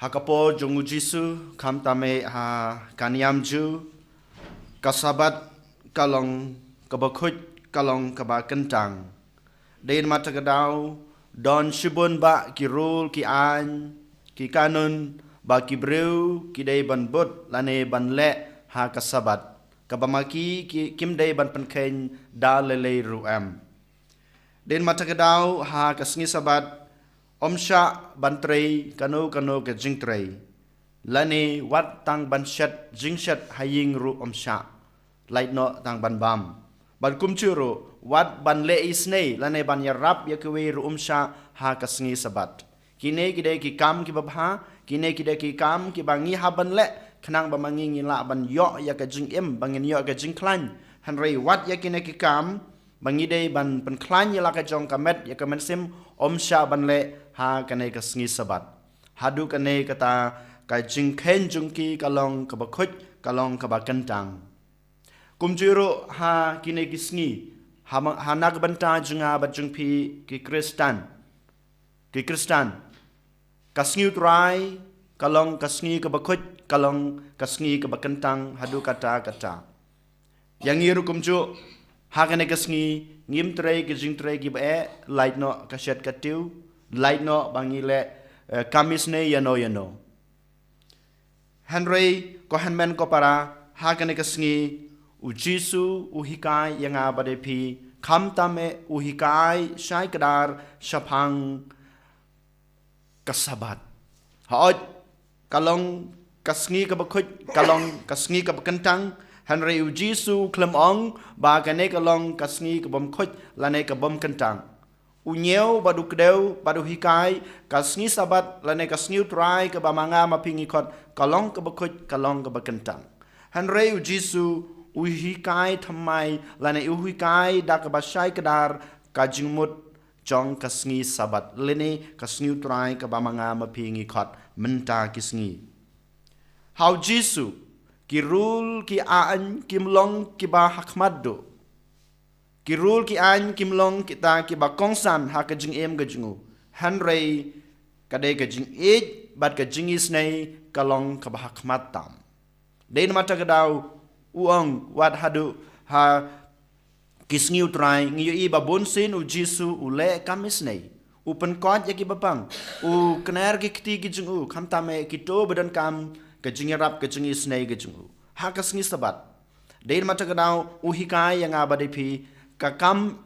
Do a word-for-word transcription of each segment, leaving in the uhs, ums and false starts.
Ha ka por jong u Jisu, khamtam eh ha ka niam Jiw, ka Sabbath ka long kaba khuid, ka long kaba kyntang. Dei namar kata ka daw, don shibun bah ki rule, ki aiñ, ki kanun ba ki briew ki dei ban bud lane ban leh ha ka Sabbath, kaba ma ki, ki kim dei ban pynkheiñ da lei lei ruh em. Dei namar kata ka daw, ha ka sngi Sabbath ym shah ban trei kano kano ka jingtrei, lane wat tang ban shet jingshet ha ïing ruh ym shah, lait noh tang ban bam. Bad kumjuh ruh, wat ban leh isynei lane ban ïarap ïa kiwei ruh ym shah ha ka sngi Sabbath. Kine ki dei ki kam kiba bha, kine ki dei ki kam kiba ngi hap ban leh, khnang ba ma ngi ngin lah ban ïoh ïa ka jingim, ba ngin ïoh ka jingkhlaiñ. Hynrei wat ïa kine ki kam ba ngi dei ban pynkhlaiñ ïa la ka jong ka met, ïa ka mynsiem, ym shah ban leh ha kane ka sngi Sabbath. Haduh kane kata ka jingkheiñ jong ki ka long kaba khuid, ka long kaba kyntang. Kumjuh ruh ha kine ki sngi, ha ma-, ha na ka bynta jong nga bad jong phi ki Khristan, ki Khristan, ka sngi U Trai ka long ka sngi kaba khuid, ka long ka sngi kaba kyntang haduh katta katta. Ïa ngi ruh kumjuh, ha kane ka sngi ngim trei ki jingtrei kiba eh, lait noh ka shet ka tiew, lait noh ba ngi leh, eh, kam isynei ïano ïano. Hynrei ko hynmen ko para, ha kane ka sngi u Jisu u hikai ïa nga bad ïa phi, khamtam eh u hikai shai kdar shaphang ka Sabbath. Hooid, ka long ka sngi kaba khuid, ka long ka sngi kaba kyntang, hynrei u Jisu u khlem ong ba kane ka long ka sngi kabym khuid lane kabym kyntang. U ñiew bad u kdew bad u hikai, ka sngi Sabbath lane ka sngi U Trai kaba ma nga ma phi ngi khot, ka long kaba khuid, ka long kaba kyntang. Hynrei u Jisu u hikai thymmai lane u hikai da kaba shai kdar ka jingmut jong ka sngi Sabbath lane ka sngi U Trai kaba ma nga ma phi ngi khot mynta ki sngi. Ha u Jisu ki rule, ki aiñ kim long kiba hakhmat duh. Ki rule, ki aiñ kim long kita kiba kongsan ha ka jingim ka jong u. Hynrei ka dei ka jingïeit bad ka jingisynei ka long kaba hakhmat tam. Dei namar kata ka daw u ong, wat haduh ha ki sngi U Trai ngi ïohi ba bunsien u Jisu u leh kam isynei, u pynkoit ïa kiba pang, u kner ki kti ki jong u, khamtam eh kito ba donkam ka jingïarap ka jingisynei ka jong u ha ka sngi Sabbath. Dei namar kata ka daw u hikai ïa nga bad ïa phi, ka kam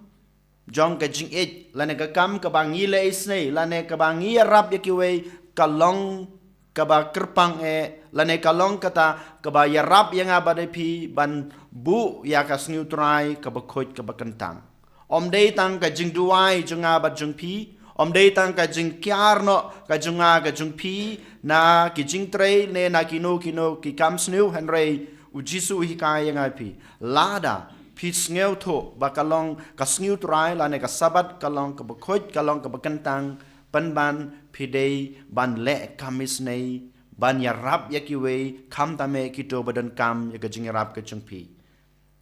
jong ka jingïeit lane ka kam kaba ngi leh isynei lane kaba ngi ïarap ïa kiwei, ka long kaba kyrpang eh lane ka long kata kaba ïarap ïa nga bad ïa phi ban buh ïa ka sngi U Trai kaba khuid, kaba kyntang. Ym dei tang ka jingduwai jong nga bad jong phi, ym dei tang ka jingkiar noh ka jong nga ka jong phi na ki jingtrei ne na kino kino ki kam sniew, hynrei u Jisu u hikai ïa nga ïa phi, lada phi sngewthuh ba ka long ka sngi U Trai lane ka Sabbath ka long kaba khuid, ka long kaba kyntang, pynban phi dei ban leh kam isynei ban ïarap ïa kiwei, khamtam eh kito ba donkam ïa ka jingïarap ka jong phi.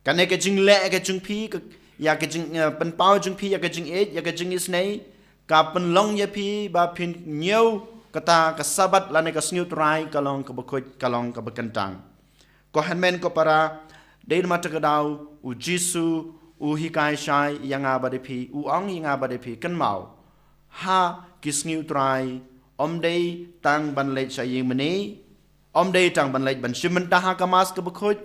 Kane ka jingleh ka jong phi, ka, ïa ka jing, eh, pynpaw jong phi ïa ka jingïeit, ïa ka jingisynei, ka pynlong ïa phi ba phin ñiew kata ka Sabbath lane ka sngi U Trai ka long kaba khuid, ka long kaba kyntang. Ko hynmen ko para, dei namar kata ka daw u Jisu u hikai shai ïa nga bad ïa phi, u ong ïa nga bad ïa phi, kynmaw, ha ki sngi U Trai ym dei tang ban leit sha ïing mane, ym dei tang ban leit ban shim bynta ha ka Mass kaba khuid,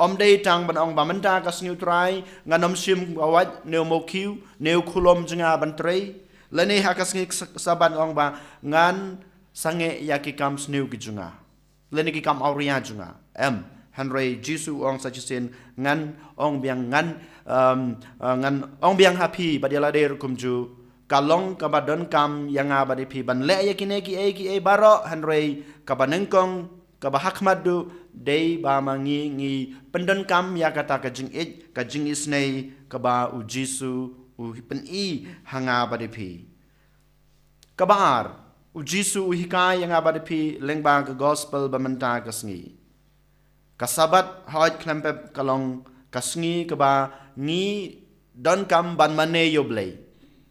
ym dei tang ban ong ba mynta ka sngi U Trai ngan ym shim ka wait ne u mawkhiew ne u khulom jong nga ban trei, lane ha ka sngi Sabbath ong ba ngan sangeh ïa ki kam sniew ki jong nga lane ki kam awria jong nga. Em, hynrei Jisu u ong sa shisien, ngan ong biang, ngan, em, eh, ngan ong biang ha phi bad ïa lade ruh kumjuh, ka long kaba donkam ïa nga bad ïa phi ban leh ïa kine kiei kiei baroh, hynrei kaba nyngkong, kaba hakhmat duh, dei ba ma ngi ngi pyndonkam ïa kata ka jingïeit, ka jingisynei kaba u Jisu u pyni ha nga bad ïa phi. Kaba ar, u Jisu u hikai ïa nga bad ïa phi lyngba ka Gospel ba mynta ka sngi. Ka Sabbath, hooid, khlem pep ka long ka sngi kaba ngi donkam ban mane ïa u Blei.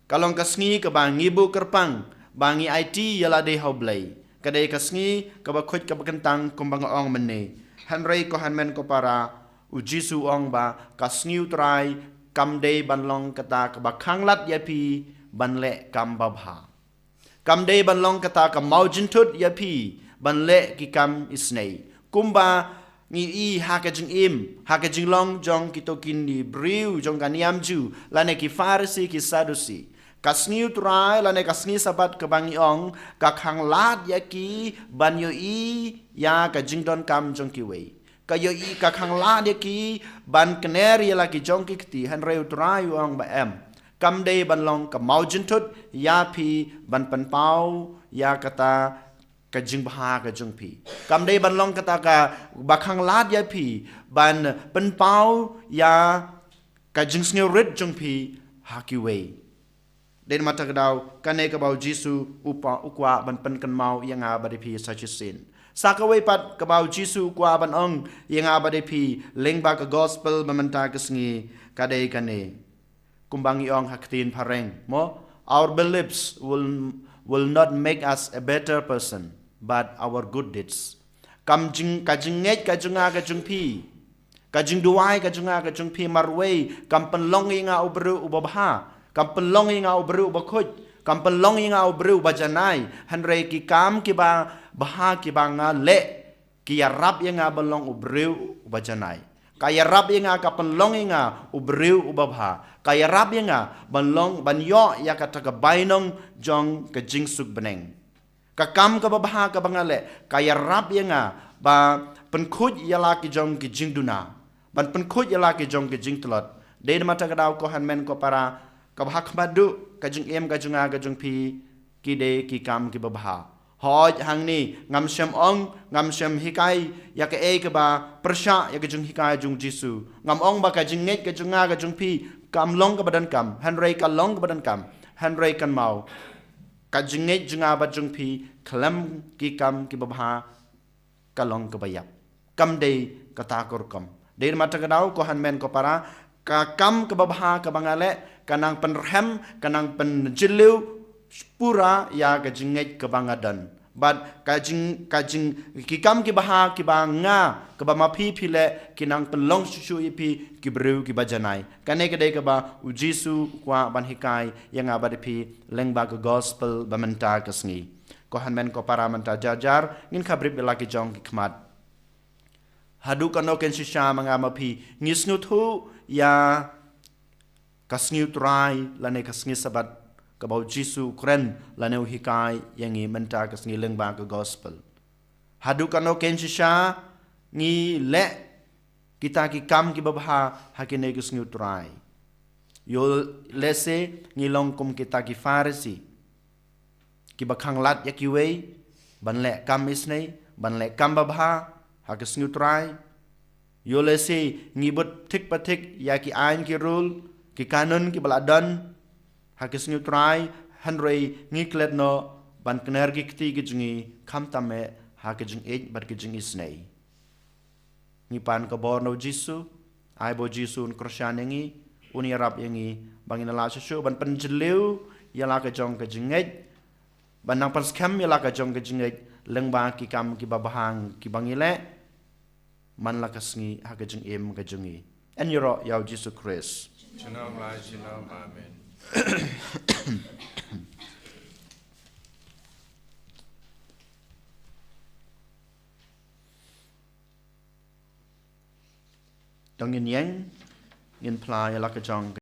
Ka long ka sngi kaba ngi buh kyrpang ba ngi aiti ïa lade ha u Blei. Ka dei ka sngi kaba khuid kaba kyntang kumba nga ong mynne. Hynrei ko hynmen ko para, u Jisu u ong ba ka sngi u Trai kam dei ban long kata kaba khanglad ïa phi ban leh kam babha. Kam dei ban long kata ka mawjynthut ïa phi ban leh ki kam isynei. Kumba ngi i ha ka jingim, ha ka jinglong jong kito kine briew jong ka niam Jiw, lane ki Pharisi, ki Sadusi. Ka sngi u Trai lane ka sngi Sabat kaba ngi ong, ka khanglad ïa ki ban ïohi ïa ka jingdonkam jong kiwei. Ka ïohi, ka khanglad ïa ki ban kner ïa la ki jong ki kti. Hynrei u Trai u ong ba em. Kam dei ban long ka mawjynthut ïa phi ban pynpaw ïa kata ka jingbha ka jong phi. Kam dei ban long kata kaba khanglad ïa phi ban pynpaw ïa ka jingsngewrit jong phi ha kiwei. Dei namar kata ka daw, kane kaba u Jisu u pa, u kwah ban pynkynmaw ïa nga bad ïa phi sa shisien. Sa kawei pat kaba u Jisu u kwah ban ong ïa nga bad ïa phi lyngba ka gospel ba mynta ka sngi, ka dei kane. Kumba ngi ong ha ktien phareng mo, our beliefs will, will not make us a better person, but our good deeds. Kam jing, ka jingngeit ka jong nga ka jong phi, ka jingduwai ka jong nga ka jong phi marwei kam pynlong ïa nga u briew uba bha, kam pynlong ïa nga u briew uba khuid, kam pynlong ïa nga u briew uba janai. Hynrei ki kam kiba bha kiba nga leh, ki ïarap ïa nga ban long u briew uba janai. Ka ïarap ïa nga, ka pynlong ïa nga u briew uba bha. Ka ïarap ïa nga ban long, ban ïoh ïa kata ka bainong jong ka jingsuk bneng. Ka kam kaba bha kaba nga leh, ka ïarap ïa nga ba pynkhuid ïa la ki jong ki jingduna, ban pynkhuid ïa la ki jong ki jingtlot. Dei namar kata ka daw ko hynmen ko para, kaba ha khmat duh ka jingim ka jong nga ka jong phi, ki dei ki kam kiba bha. Hooid, hangne ngam shym ong, ngam shym hikai ïa kaei kaba pyrshah ïa ka jinghikai jong u Jisu. Ngam ong ba ka jingngeit ka jong nga ka jong phi kam long kaba donkam, hynrei ka long kaba donkam, hynrei kynmaw, ka jingngeit jong nga bad jong phi khlem ki kam kiba bha ka long kaba ïap. Kam dei kata ka rukom. Dei namar kata ka daw ko hynmen ko para, ka kam kaba bha kaba nga leh ka nang pynrhem, ka nang pynjylliew pura ïa ka jingngeit kaba nga don. Bad ka jing, ka jing, ki kam kiba bha kiba nga, kaba ma phi phi leh, ki nang pynlong shuh shuh ïa phi ki briew kiba janai. Kane ka dei kaba u Jisu u kwah ban hikai ïa nga bad ïa phi lyngba ka gospel ba mynta ka sngi. Ko hynmen ko para, mynta jar jar ngin khapbrip ïa la ki jong ki khmat. Haduh kano ken shisha ma nga ma phi ngi sngewthuh ïa ka sngi u Trai lane ka sngi Sabat kaba u Jisu u kren lane u hikai ïa ngi mynta ka sngi lyngba ka gospel? Haduh kano ken shisha ngi leh kita ki kam kiba bha ha kine ki sngi u Trai? Ïoh lehse ngi long kum kita ki Pharisi kiba khanglad ïa kiwei ban leh kam isynei, ban leh kam babha ha ki sngi u Trai? Ïoh lehse ngi bud thik pa thik ïa ki aiñ ki rule, ki kanun kiba la don ha ki sngi u Trai, hynrei ngi klet noh ban kner ki kti ki jong ngi khamtam eh ha ki jingïeit bad ki jingisynei. Ngi pan ka bor na u Jisu, ai ba u Jisu un kyrshan ïa ngi, un ïarap ïa ngi ba ngin lah shuh shuh ban pynjylliew ïa la ka jong ka jingngeit, ban nang pynskhem ïa la ka jong ka jingngeit lyngba ki kam kiba bha kiba ngi leh man la ka sngi ha ka jingim ka jong ngi. Yn ïaroh ïa u Jisu Khrist. Junom la junom. Amen. To ngin ïeng, ngin phla ïa la ka jong ka